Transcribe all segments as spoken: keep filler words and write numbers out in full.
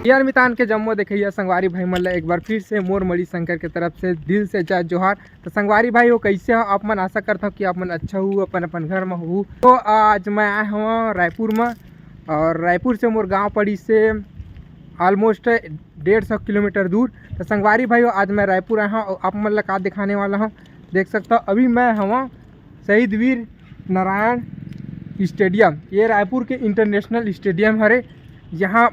यार मितान के जम्मो देखइया संगवारी भाई मन ला एक बार फिर से मोर मणि शंकर के तरफ से दिल से जय जोहार। तो संगवारी भाई हो, कैसे हो आप मन? आशा करता हूँ कि आप मन अच्छा हो, अपन अपन घर में हो। तो आज मैं आए हूँ रायपुर में, और रायपुर से मोर गांव पड़ी से ऑलमोस्ट डेढ़ सौ किलोमीटर दूर। तो संगवारी भाई हो, आज मैं रायपुर आए हूँ और आप मन ला का दिखाने वाला हूँ, देख सकता हो। अभी मैं हूँ शहीद वीर नारायण स्टेडियम, ये रायपुर के इंटरनेशनल स्टेडियम हरे, यहाँ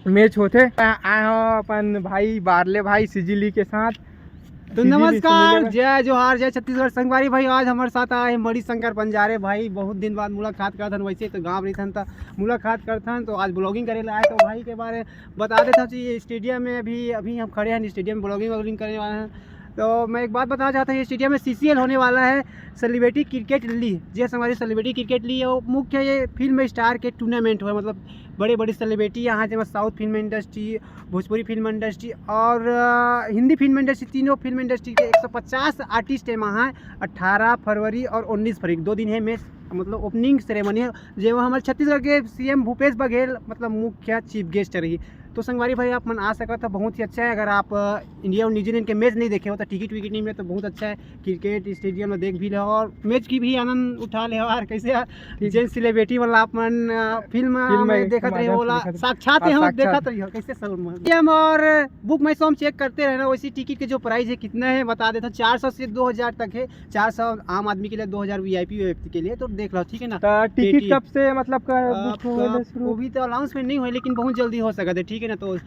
मैच होथे। आए हो अपन भाई बारले भाई सिजिली के साथ। तो सिजिली, नमस्कार, सिजिली। जय जोहार, जय छत्तीसगढ़। संगवारी भाई, आज हमारे साथ आए हैं मणि शंकर बंजारे भाई। बहुत दिन बाद मुलाकात करथन, वैसे तो गाँव रहिथन त मुलाकात करथन, तो आज ब्लॉगिंग करे ला आए। तो भाई के बारे बता देता हूँ, ये स्टेडियम में अभी अभी हम खड़े हैं, स्टेडियम ब्लॉगिंग व्लॉगिंग करने वाले हैं। तो मैं एक बात बताना चाहता हूँ, ये स्टेडियम में सीसीएल होने वाला है, सेलिब्रिटी क्रिकेट लीग। जी हाँ, हमारी सेलिब्रिटी क्रिकेट लीग है, वो मुख्य ये फिल्म स्टार के टूर्नामेंट हुआ, मतलब बड़े बड़े सेलिब्रिटी यहाँ, जैसे south film industry, Bhojpuri film industry और अ, हिंदी फिल्म इंडस्ट्री, तीनों फिल्म इंडस्ट्री के एक सौ पचास आर्टिस्ट है वहाँ। अठारह फरवरी और उन्नीस फरवरी, दो दिन है मैच, मतलब ओपनिंग सेरेमनी है, जो हमारे छत्तीसगढ़ के सीएम भूपेश बघेल मतलब मुख्य चीफ गेस्ट रही। तो संगवारी भाई, आप मन आ सकत हो, बहुत ही अच्छा है। अगर आप अ, इंडिया और न्यूजीलैंड के मैच नहीं देखे हो तो टिकट विकेट नहीं मिले तो बहुत अच्छा है, क्रिकेट स्टेडियम में देख भी लो और मैच की भी आनंद उठा ले। और कैसे यार, ठीक। जेन सेलिब्रिटी वाला आप मन अ, फिल्म फिल्म में में देखत रहे माध्यम से होला, देखत रहे। साक्षात हाँ, यहाँ साक्षात। देखत रही हो कैसे सलून में। हम और बुक माई शो में चेक करते रहना, वैसे टिकट के जो प्राइस है कितना है बता देता हूँ, चार सौ से दो हज़ार तक है। चार सौ आम आदमी के लिए, दो हज़ार वीआईपी व्यक्ति के लिए, तो देख लो, ठीक है ना। तो टिकट पेटी। कब से मतलब का अ, बुक होने अ, शुरू? वो भी तो अनाउंसमेंट नहीं हुआ, लेकिन बहुत जल्दी हो सकता है, ठीक है ना। तो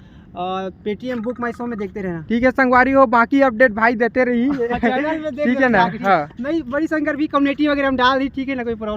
पेटीएम बुक माई शो में देखते रहना। ठीक है संगवारी हो, बाकी अपडेट भाई देते रही। चैनल में देख ठीक है लेना, ना? आखिरी। हाँ। नहीं, बड़ी शंकर भी कम्युनिटी वगैरह हम डाल दी, ठीक है ना, कोई प्रॉब्लम